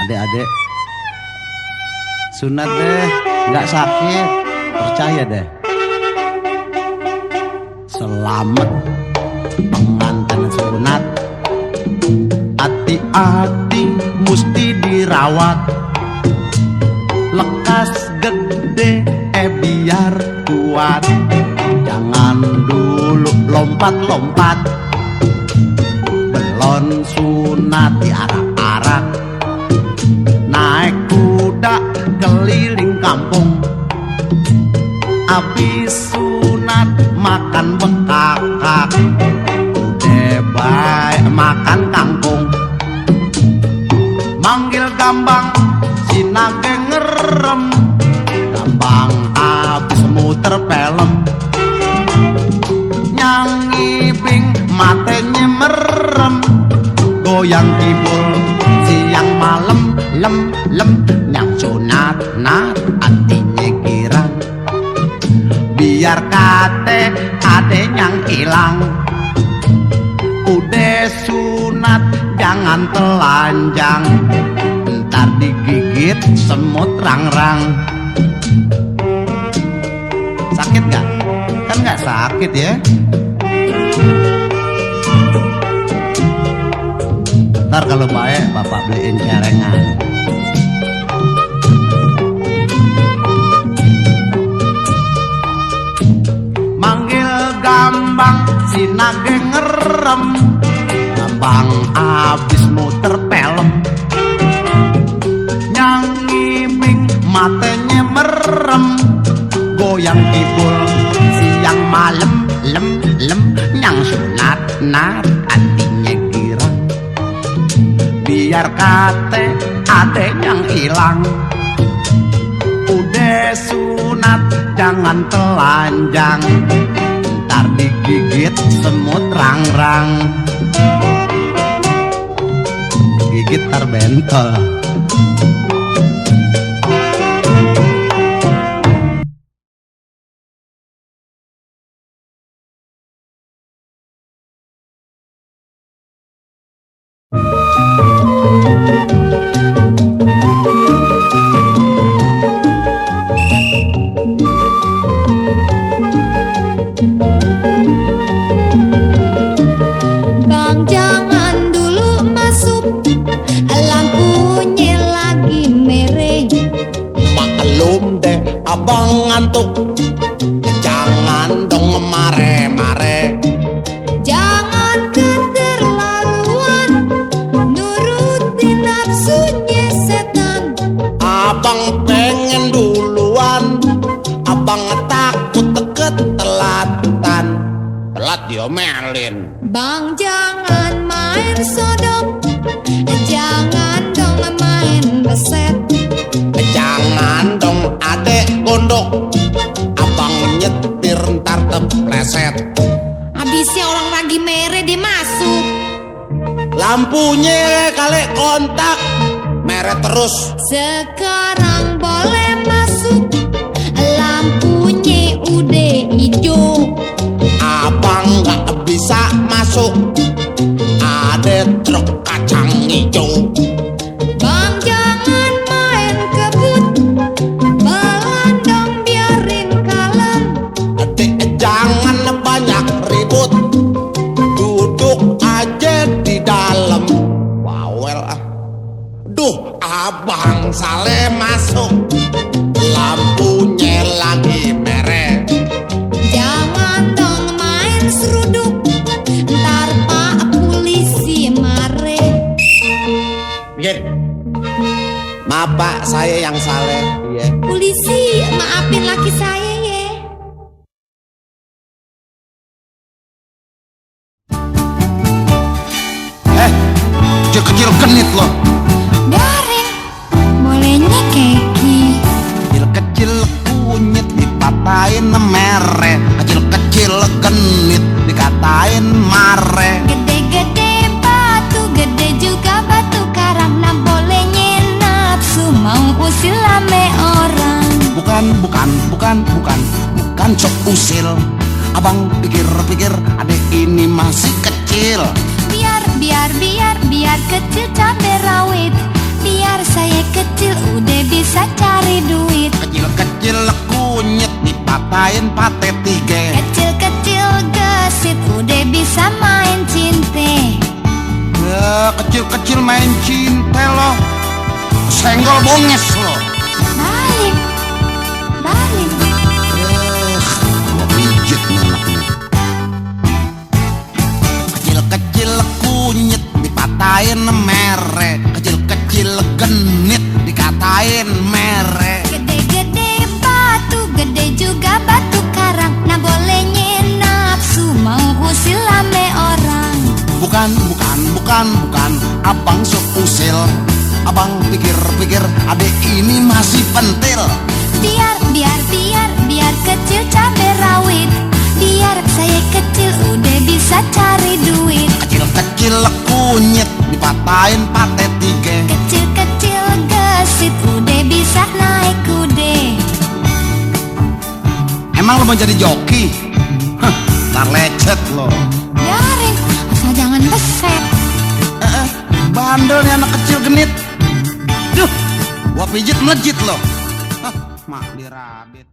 Adik-adik, sunat deh, nggak sakit, percaya deh. Selamat pengantin sunat, hati-hati mesti dirawat. Lekas gede biar kuat, jangan dulu lompat-lompat. Belon sunat diarak-arak, naik kuda keliling kampung. Habis sunat makan bekakak, udah baik makan kangkung. Manggil gambang sinage ngerem, gambang habis muter film. Nyang ibing matenya merem, goyang kibul siang malam lem lem nyang sunat nat artinya girang biar kate ade yang hilang udah sunat jangan telanjang ntar digigit semut rang-rang. Sakit gak? Kan gak sakit ya. Ntar kalau baik bapak beliin cerengan. Manggil gambang si nage ngerem gambang abis muter pelem nyangiming matanya merem goyang kibul siang malam lem lem nyang sunat nat artinya girang biar kate ade yang hilang udah sunat jangan telanjang ntar digigit semut rang-rang gigit terbentol. Abang ngantuk, jangan dong mare-mare. Jangan keterlaluan, nurutin nafsunya setan. Abang pengen duluan, abang takut ketelatan. Telat diomelin. Bang jangan main sodok, jangan dong main beset. Jangan dong adek gondok, abang nyetir ntar kepleset. Habisnya orang lagi mere dia masuk. Lampunya kali kontak, merah terus. Sekarang boleh masuk, lampunya udah hijau. Abang gak bisa masuk, ada truk kacang hijau. Bang jangan main kebut, belandang biarin kalem. Adik jangan banyak ribut, duduk aja di dalam. Bawel ah. Duh, abang salah masuk, lampunya lagi merah. Jangan dong main seruduk, ntar pak polisi mare. Begini, maaf pak, saya yang salah. Iya. Polisi maafin laki saya ya. Kecil-kecil genit loh. Biarin, bolehnya keki. Kecil-kecil kunyit dipatahin mere, kecil-kecil genit dikatain mare. Gede-gede batu, gede juga batu karang. Nah bolehnya nafsu mau usil ame orang. Bukan sok usil. Abang pikir-pikir adek ini masih kecil. Biar kecil cabai rawit. Biar saya kecil udah bisa cari duit. Kecil-kecil kunyit dipatahin pate tiga. Kecil-kecil gesit udah bisa main cinte. Ya, kecil-kecil main cinta loh. Senggol bonges loh. Balik Gua pijit nih anaknya. Kecil-kecil kunyit dipatahin mere, kecil-kecil genit dikatain mere. Gede-gede batu, gede juga batu karang. Nah bolehnya nafsu mau usil ame orang. Bukan, abang sok usil. Abang pikir-pikir adek ini masih pentil. Biar kecil cabai rawit. Biar saya kecil udah bisa cari duit. Kecil-kecil kunyit dipatahin patet tiga. Kecil-kecil gesit udah bisa naik kude. Emang lo mau jadi joki? Hah, ntar lecet lo. Biarin, asal jangan beset. Bandel nih anak kecil genit. Duh, gua pijit melejit lo. Hah, mak dirabit.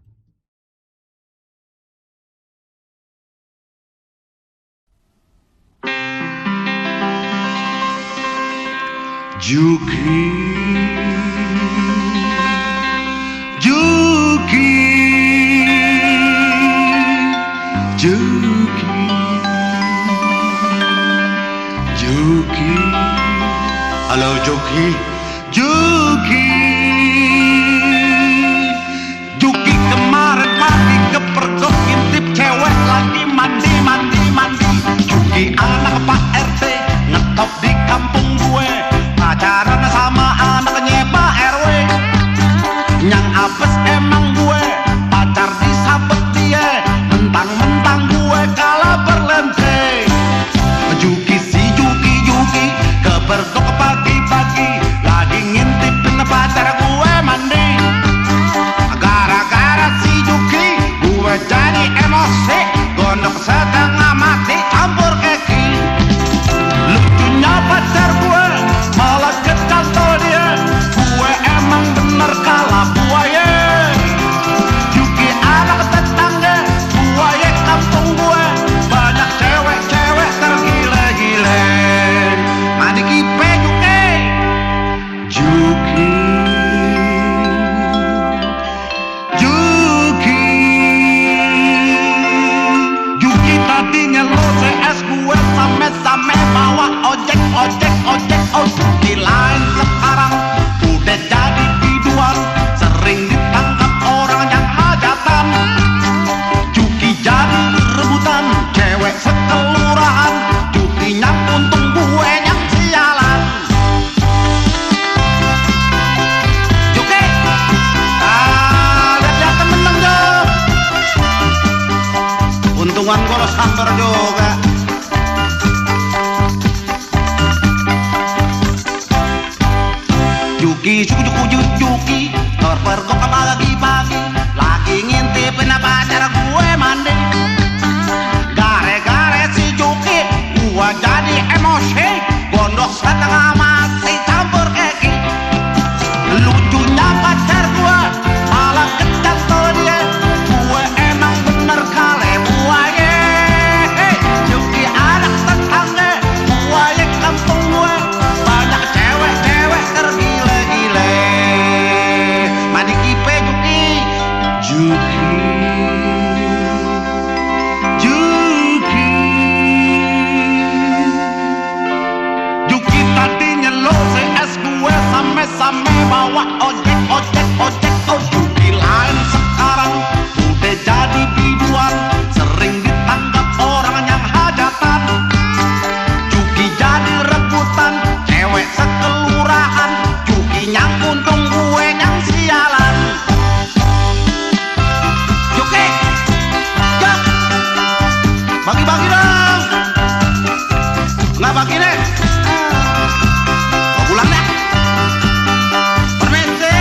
Juki, Juki, Juki, Juki. Halo Juki, Juki, Juki kemarin pagi kepergok ngintip cewek lagi mandi. Juki anak Pak RT ngetop di kampung gue. Pacaran sama anaknya Pak RW. Yang apes emang gue, pacar disabet dia. Mentang-mentang gue kalah berlente. Juki si Juki, kepergok pagi-pagi lagi ngintipin pacar gue mandi. Gara-gara si Juki gue jadi emosi. Gondok setengah mati campur keki. Lucunya pacar gue malah kecantol dia. Gue emang bener kalah buaya. Juki anak tetangga, buaya kampung gue. Banyak cewek-cewek tergila-gila. Mandi kipe Juki, Juki, Juki tadinya lo CS gue same-same bawa ojek. Oh Juki lain sekarang udah jadi biduan, sering ditangkap orang yang hajatan. Juki jadi rebutan cewek sekelurahan. Juki yang untung gue yang sialan. Juki, lihat temen dong. Untungan gue lo samper juga. Juki, terpergok pagi-pagi lagi ngintipin pacar gue mandi. Gara-gara si Juki gue jadi emosi. Gondok setengah mati campur keki. Lucunya pacar gue malah kecantol dia. Gue emang bener kale buaya. Juki anak tetangga, buaya kampung gue. Banyak cewek-cewek tergila-gila. Mandi kipe Juki, Juki, Juki tadinya lo CS gue same-same bawa ojek. Oh Juki lain sekarang udah jadi biduan, sering ditangkap orang yang hajatan. Juki jadi rebutan cewek sekelurahan. Juki yang untung gue yang sialan. Juki, Jok, bagi-bagi dong. Nggak bagi deh. Gua pulang deh. Permisi.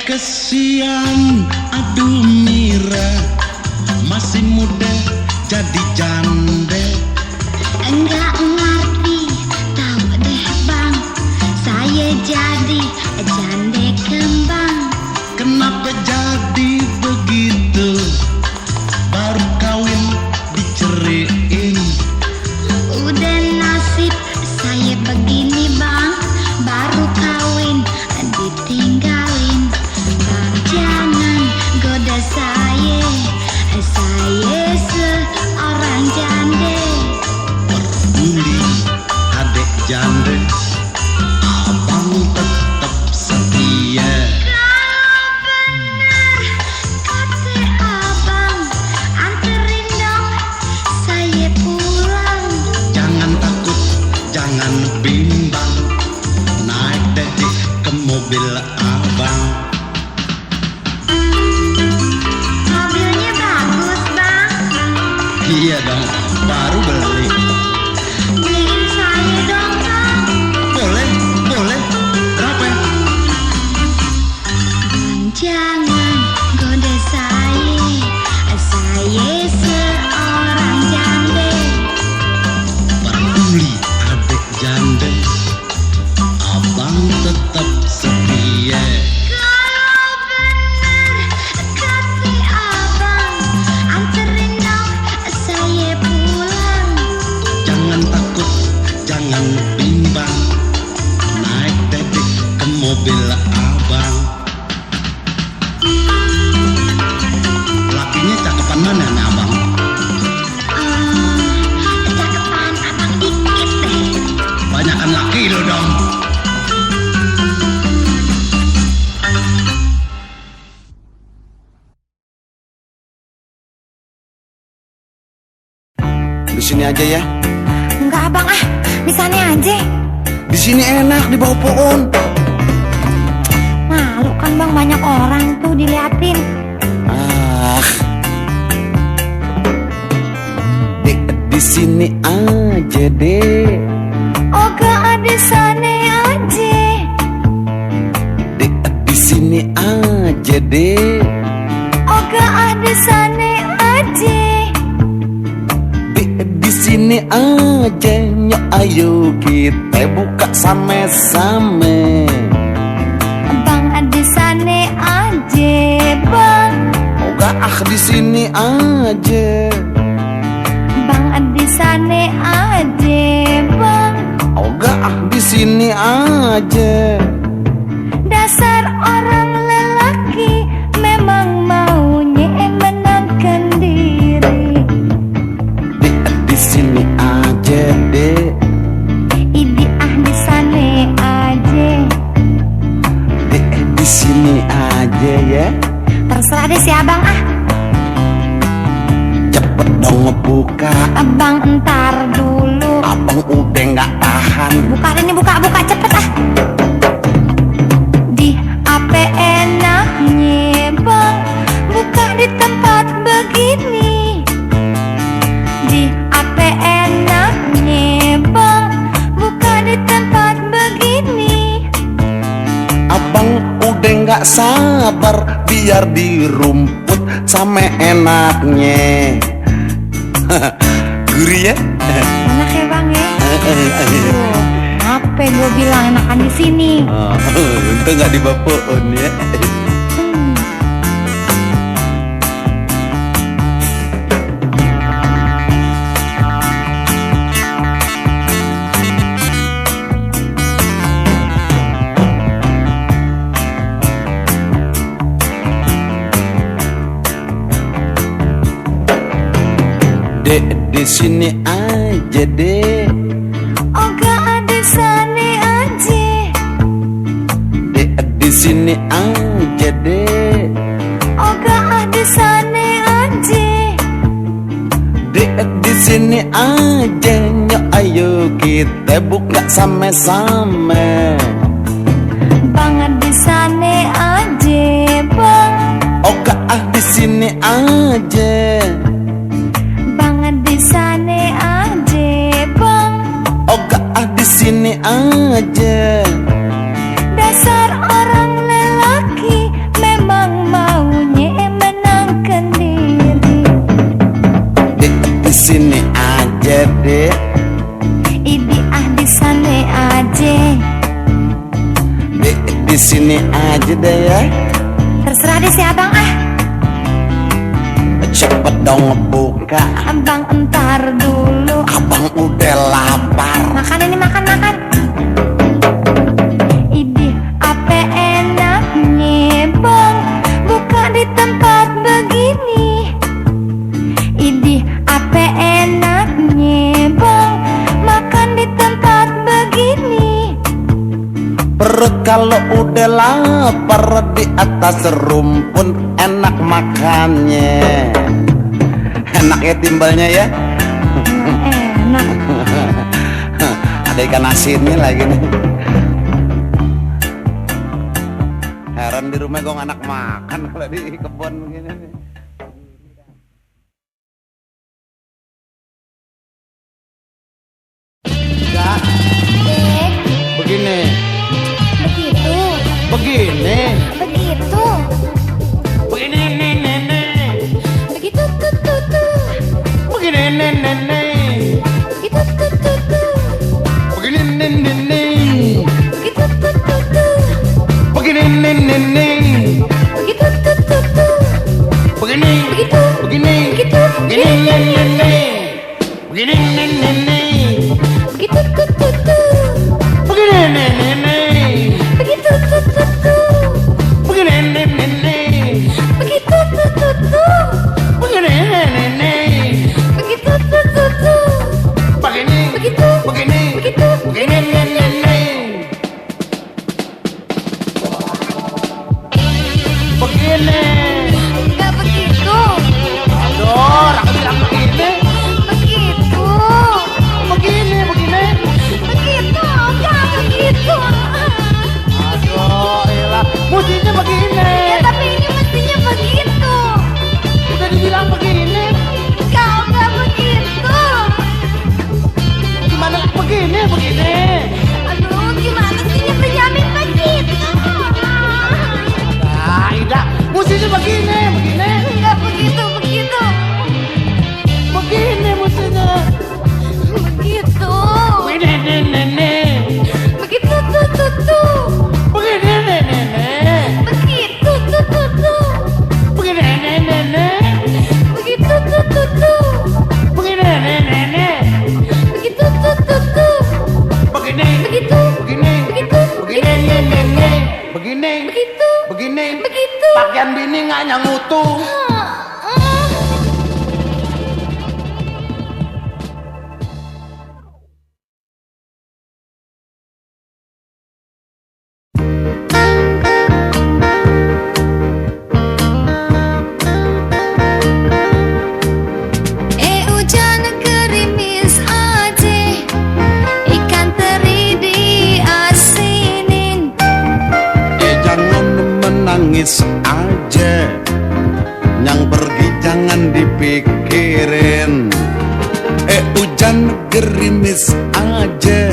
Kesian, aduh Mira, masih muda jadi janda. Enggak ngerti, tahu deh bang, saya jadi janda kembang. Kenapa jadi begitu? Baru kawin diceriin. Udah nasib saya begini bang, baru kawin ditinggalin. Bang jangan goda saya seorang janda. mobil abang. Mobilnya bagus, Bang. Iya dong, baru beli. Beliin saya dong, Bang. Boleh, boleh. Berapa? Jangan goda saya seorang janda. Peduli adik janda, abang tetap setia. Kalau bener kata abang, anterin dong saya pulang. Jangan takut, jangan bimbang, naik Dedik ke mobil abang. Lakinya cakepan mana nih abang? Cakepan abang dikit deh. Banyakan laki lo dong. Di sini aja ya. Enggak, Abang, di sana aja. Di sini enak di bawah pohon. Malu kan, Bang, banyak orang tuh diliatin. Dek, di sini aja deh. Oh, gak di sana aja. Dek, di sini aja deh. Oh, gak di sana aja. Dek, di sini aja. Nyok, ayo kita buka sama-sama. Bang, di sana aja, Bang. Oh gak di sini aja. Bang, di sana aja, Bang. Oh gak di sini aja. Dasar orang lelaki memang maunya menangkan diri. Dek, di sini aja dek. Idi di sana aja. Dek, di sini aja ya. Terserah deh si Abang, Cepet dong ngebuka. Abang entar dulu. Abang udah gak tahan. Buka ini, buka cepet Di apa enaknya, Bang, buka di tempat begini. Di apa enaknya, Bang, buka di tempat begini. Abang udah gak sabar biar di rumput sama enaknya. Gurih ya? Enak ya, Bang ya? Apa gue bilang enakan di sini? Itu gak di bawah pohon ya. Dek, di sini aja deh. Oh, gak di sana aja. Dek, di sini aja deh. Oh, gak di sana aja. Dek, di sini aja. Nyok, ayo kita buka sama-sama. Bang, di sana aja, Bang. Oh gak di sini aja. Bang, di sana aja, Bang. Oh gak di sini aja. Dasar orang lelaki memang maunya menangkan diri. Dek, di sini aja deh. Idi di sana aja. Dek, di sini aja deh ya. Terserah deh si Abang, Cepet dong ngebuka. Abang entar dulu. Abang udah lapar. Makan ini, makan. Idi apa enaknya, Bang, buka di tempat begini. Idi apa enaknya, Bang, makan di tempat begini. Perut kalau udah lapar di atas rumpun enak makannya. Enak ya timbalnya ya. Enak. Ada ikan asinnya lagi nih. Orang di rumah gue anak makan kalau di kebun begini nih. Enggak, Dek, begini, begitu. begini, Begitu. begini, nih. Begitu tuh tuh tuh. Begini, nih. Begitu tuh tuh tuh. Begini, nih. Begitu tuh tuh tuh. Begini, nih. Begitu tuh tuh tuh. Begini, Begitu. begini, Begitu. begini, nih. Begini, nih. Begitu tuh tuh tuh. Begini, nih. Begitu tuh tuh tuh. Begini, nih. Begitu tuh tuh tuh. Begini, nih. Begitu tuh tuh tuh. Begini, Begitu. begini, Begitu. begini, nih. Begini. Enggak begitu. Aduh, aku bilang begini. Begitu. Begini, begini. Begitu. Enggak begitu. Aduh, elah. Mestinya begini. Ya tapi ini mestinya begitu. Udah dibilang begini. Enggak begitu. Gimana begini, begini. Aduh, gimana sih Benyamin begitu? Nah, Ida, mestinya begini, begini. Enggak begitu, begitu. Begini mestinya. Begitu. Begini, nih. Begitu tuh tuh tuh. Begini, nih. Begitu tuh tuh tuh. Begini, nih. Begitu tuh tuh tuh. Begini, nih. Begitu tuh tuh tuh. Begini, Begitu. begini, Begitu. begini, nih. Begini, Begitu. begini. Begitu. Pakaian bini nggak nyangutu. Hujan gerimis aja, ikan teri diasinin. Jangan menangis aja, yang pergi jangan dipikirin. Hujan gerimis aja,